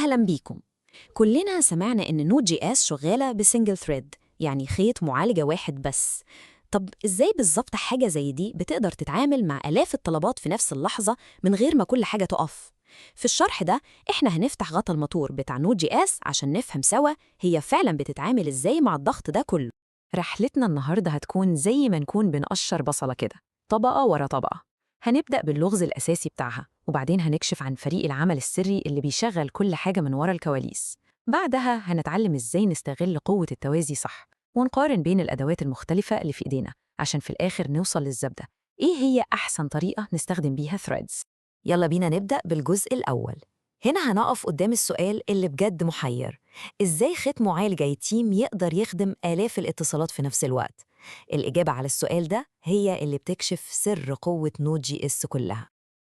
أهلا بيكم. كلنا سمعنا إن Node JS شغالة ب single thread، يعني خيط معالجة واحد بس. طب إزاي بالظبط حاجة زي دي بتقدر تتعامل مع آلاف الطلبات في نفس اللحظة من غير ما كل حاجة تقف؟ في الشرح ده إحنا هنفتح غطا الموتور بتاع Node JS عشان نفهم سوا هي فعلا بتتعامل إزاي مع الضغط ده كله. رحلتنا النهاردة هتكون زي ما نكون بنقشر بصلة كده، طبقة ورا طبقة. هنبدأ باللغز الأساسي بتاعها، وبعدين هنكشف عن فريق العمل السري اللي بيشغل كل حاجة من ورا الكواليس. بعدها هنتعلم إزاي نستغل قوة التوازي صح، ونقارن بين الأدوات المختلفة اللي في إيدينا، عشان في الآخر نوصل للزبدة. إيه هي أحسن طريقة نستخدم بيها threads؟ يلا بينا نبدأ بالجزء الأول. هنا هنقف قدام السؤال اللي بجد محير: إزاي خيط معالجة يتيم يقدر يخدم آلاف الاتصالات في نفس الوقت؟ الإجابة على السؤال ده هي اللي بتكشف سر قوة Node JS كلها.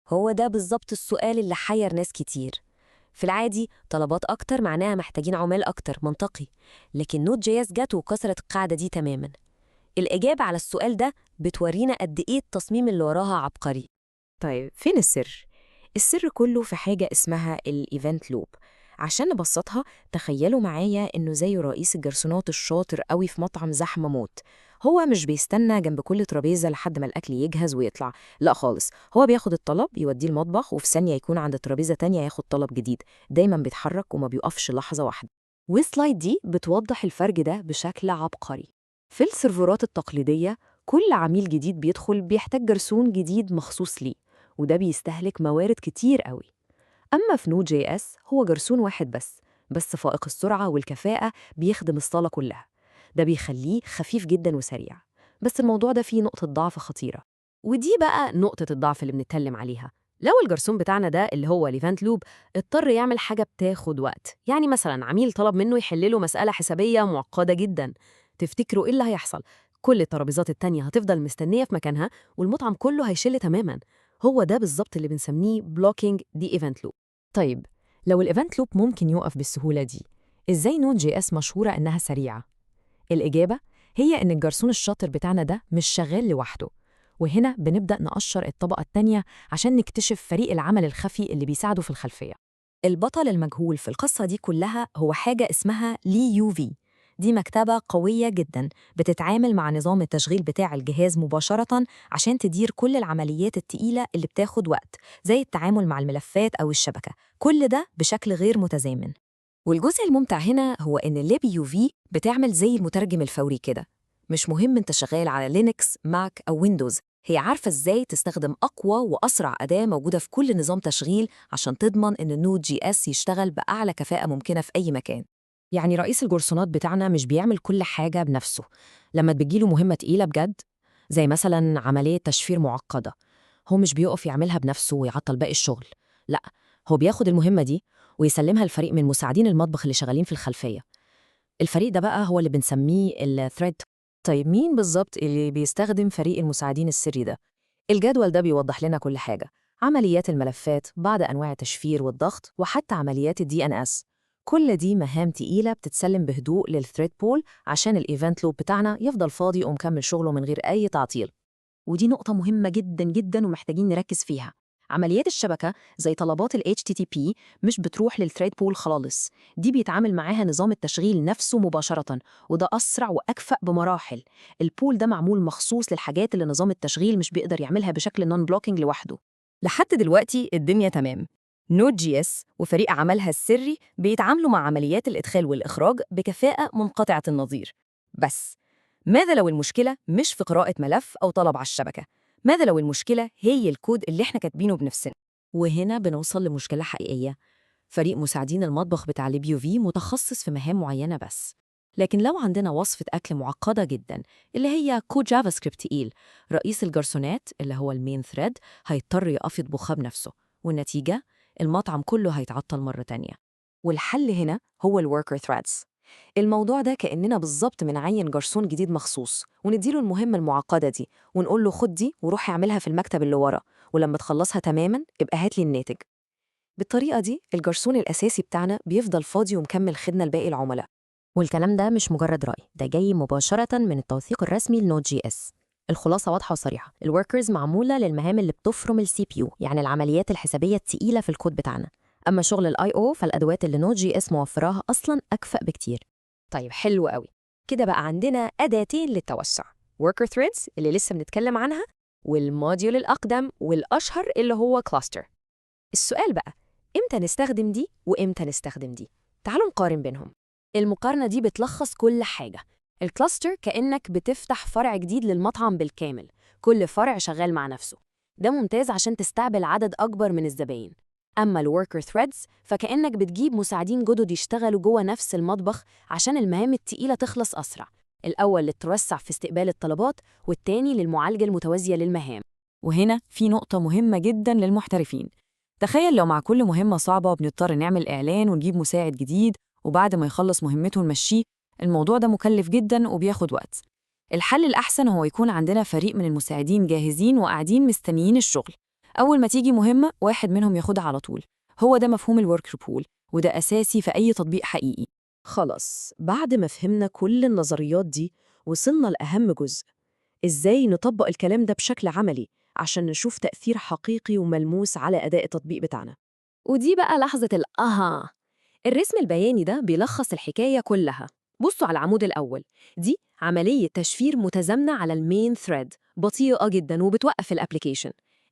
هو ده بالظبط السؤال اللي حير ناس كتير. في العادي طلبات أكتر معناها محتاجين عمال أكتر، منطقي، لكن Node JS جت وكسرت القاعدة دي تماما. الإجابة على السؤال ده بتورينا قد إيه التصميم اللي وراها عبقري. طيب، فين السر؟ السر كله في حاجة اسمها ال event loop. عشان نبسطها، تخيلوا معايا إنه زي رئيس الجرسونات الشاطر قوي في مطعم زحمة موت. هو مش بيستنى جنب كل ترابيزة لحد ما الأكل يجهز ويطلع، لا خالص، هو بياخد الطلب يوديه المطبخ، وفي ثانية يكون عند ترابيزة تانية ياخد طلب جديد. دايما بيتحرك وما بيقفش لحظة واحدة. وال slide دي بتوضح الفرق ده بشكل عبقري. في السيرفرات التقليدية كل عميل جديد بيدخل بيحتاج جرسون جديد مخصوص ليه، وده بيستهلك موارد كتير قوي. أما في Node JS هو جرسون واحد بس فائق السرعة والكفاءة، بيخدم الصالة كلها. ده بيخليه خفيف جدا وسريع، بس الموضوع ده فيه نقطة ضعف خطيرة. ودي بقى نقطة الضعف اللي بنتكلم عليها. لو الجرسون بتاعنا ده، اللي هو ال event loop، اضطر يعمل حاجة بتاخد وقت، يعني مثلا عميل طلب منه يحل له مسألة حسابية معقدة جدا، تفتكروا إيه اللي هيحصل؟ كل الترابيزات التانية هتفضل مستنية في مكانها، والمطعم كله هيشل تماما. هو ده بالظبط اللي بنسميه blocking the event loop. طيب، لو ال event loop ممكن يوقف بالسهولة دي، إزاي Node JS مشهورة إنها سريعة؟ الإجابة هي إن الجرسون الشاطر بتاعنا ده مش شغال لوحده. وهنا بنبدأ نقشر الطبقة التانية عشان نكتشف فريق العمل الخفي اللي بيساعده في الخلفية. البطل المجهول في القصة دي كلها هو حاجة اسمها libuv. دي مكتبة قوية جدا بتتعامل مع نظام التشغيل بتاع الجهاز مباشرة عشان تدير كل العمليات التقيلة اللي بتاخد وقت، زي التعامل مع الملفات أو الشبكة، كل ده بشكل غير متزامن. والجزء الممتع هنا هو إن libuv بتعمل زي المترجم الفوري كده. مش مهم انت شغال على Linux، Mac أو Windows، هي عارفة إزاي تستخدم أقوى وأسرع أداة موجودة في كل نظام تشغيل عشان تضمن إن ال Node JS يشتغل بأعلى كفاءة ممكنة في أي مكان. يعني رئيس الجرسونات بتاعنا مش بيعمل كل حاجة بنفسه. لما تجيله مهمة تقيلة بجد، زي مثلا عملية تشفير معقدة، هو مش بيقف يعملها بنفسه ويعطل باقي الشغل. لا، هو بياخد المهمة دي ويسلمها لفريق من مساعدين المطبخ اللي شغالين في الخلفية. الفريق ده بقى هو اللي بنسميه ال thread. طيب، مين بالظبط اللي بيستخدم فريق المساعدين السري ده؟ الجدول ده بيوضح لنا كل حاجة: عمليات الملفات، بعض أنواع التشفير والضغط، وحتى عمليات ال DNS. كل دي مهام تقيلة بتتسلم بهدوء لل thread pool عشان ال event loop بتاعنا يفضل فاضي ومكمل شغله من غير أي تعطيل. ودي نقطة مهمة جدا جدا ومحتاجين نركز فيها. عمليات الشبكة زي طلبات ال HTTP مش بتروح لل thread pool خالص، دي بيتعامل معاها نظام التشغيل نفسه مباشرة، وده أسرع وأكفأ بمراحل. ال pool ده معمول مخصوص للحاجات اللي نظام التشغيل مش بيقدر يعملها بشكل non-blocking لوحده. لحد دلوقتي الدنيا تمام. Node JS وفريق عملها السري بيتعاملوا مع عمليات الإدخال والإخراج بكفاءة منقطعة النظير. بس ماذا لو المشكلة مش في قراءة ملف أو طلب على الشبكة؟ ماذا لو المشكلة هي الكود اللي احنا كاتبينه بنفسنا؟ وهنا بنوصل لمشكلة حقيقية. فريق مساعدين المطبخ بتاع libuv متخصص في مهام معينة بس، لكن لو عندنا وصفة أكل معقدة جدا، اللي هي كود JavaScript تقيل، رئيس الجرسونات، اللي هو ال main thread، هيضطر يقف يطبخها بنفسه، والنتيجة المطعم كله هيتعطل مرة تانية. والحل هنا هو ال worker threads. الموضوع ده كأننا بالظبط بنعين جرسون جديد مخصوص ونديله المهمة المعقدة دي ونقول له: خد دي وروح اعملها في المكتب اللي ورا، ولما تخلصها تماما ابقى هات لي الناتج. بالطريقة دي الجرسون الأساسي بتاعنا بيفضل فاضي ومكمل خدمة لباقي العملاء. والكلام ده مش مجرد رأي، ده جاي مباشرة من التوثيق الرسمي ل Node JS. الخلاصة واضحة وصريحة: ال workers معمولة للمهام اللي بتفرم ال CPU، يعني العمليات الحسابية التقيلة في الكود بتاعنا. أما شغل ال I/O فالأدوات اللي Node.js موفراها أصلاً أكفأ بكتير. طيب حلو قوي، كده بقى عندنا أداتين للتوسع، worker threads اللي لسه بنتكلم عنها، وال module الأقدم والأشهر اللي هو cluster. السؤال بقى، إمتى نستخدم دي وإمتى نستخدم دي؟ تعالوا نقارن بينهم. المقارنة دي بتلخص كل حاجة. ال cluster كأنك بتفتح فرع جديد للمطعم بالكامل، كل فرع شغال مع نفسه. ده ممتاز عشان تستقبل عدد أكبر من الزباين. أما ال worker threads فكأنك بتجيب مساعدين جدد يشتغلوا جوه نفس المطبخ عشان المهام التقيلة تخلص أسرع. الأول للتوسع في استقبال الطلبات، والتاني للمعالجة المتوازية للمهام. وهنا في نقطة مهمة جدا للمحترفين. تخيل لو مع كل مهمة صعبة بنضطر نعمل إعلان ونجيب مساعد جديد، وبعد ما يخلص مهمته نمشيه. الموضوع ده مكلف جدا وبياخد وقت. الحل الأحسن هو يكون عندنا فريق من المساعدين جاهزين وقاعدين مستنيين الشغل. أول ما تيجي مهمة، واحد منهم ياخدها على طول. هو ده مفهوم ال worker pool، وده أساسي في أي تطبيق حقيقي. خلاص، بعد ما فهمنا كل النظريات دي وصلنا لأهم جزء، إزاي نطبق الكلام ده بشكل عملي عشان نشوف تأثير حقيقي وملموس على أداء التطبيق بتاعنا. ودي بقى لحظة الأها. الرسم البياني ده بيلخص الحكاية كلها. بصوا على العمود الأول، دي عملية تشفير متزامنة على ال main thread، بطيئة جدا وبتوقف ال application.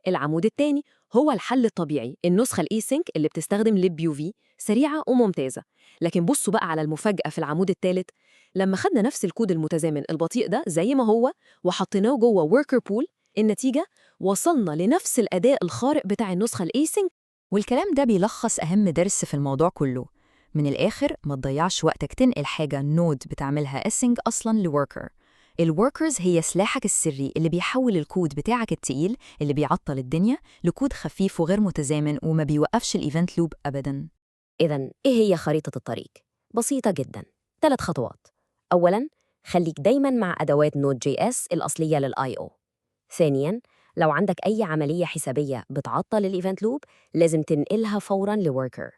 العمود الثاني هو الحل الطبيعي، النسخة ال async اللي بتستخدم libuv، سريعة وممتازة. لكن بصوا بقى على المفاجأة في العمود الثالث، لما خدنا نفس الكود المتزامن البطيء ده زي ما هو وحطيناه جوه worker pool، النتيجة وصلنا لنفس الأداء الخارق بتاع النسخة ال async. والكلام ده بيلخص أهم درس في الموضوع كله. من الآخر، ما تضيعش وقتك تنقل حاجة Node بتعملها async أصلاً ل worker. ال workers هي سلاحك السري اللي بيحول الكود بتاعك التقيل اللي بيعطل الدنيا لكود خفيف وغير متزامن وما بيوقفش ال event loop أبداً. إذا إيه هي خريطة الطريق؟ بسيطة جدا، 3 خطوات. أولاً، خليك دايماً مع أدوات Node.js الأصلية لل I/O. ثانياً، لو عندك أي عملية حسابية بتعطل ال event loop لازم تنقلها فوراً ل worker.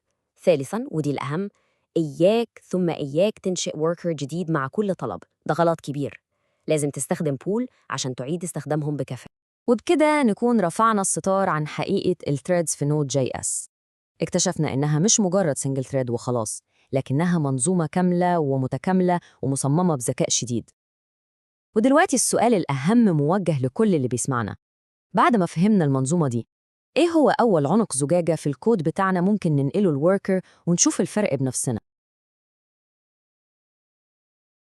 ثالثاً، ودي الأهم، إياك ثم إياك تنشئ worker جديد مع كل طلب، ده غلط كبير. لازم تستخدم pool عشان تعيد استخدامهم بكفاءة. وبكده نكون رفعنا الستار عن حقيقة ال threads في Node.js. اكتشفنا إنها مش مجرد single thread وخلاص، لكنها منظومة كاملة ومتكاملة ومصممة بذكاء شديد. ودلوقتي السؤال الأهم موجه لكل اللي بيسمعنا، بعد ما فهمنا المنظومة دي، إيه هو أول عنق زجاجة في الكود بتاعنا ممكن ننقله ل worker ونشوف الفرق بنفسنا؟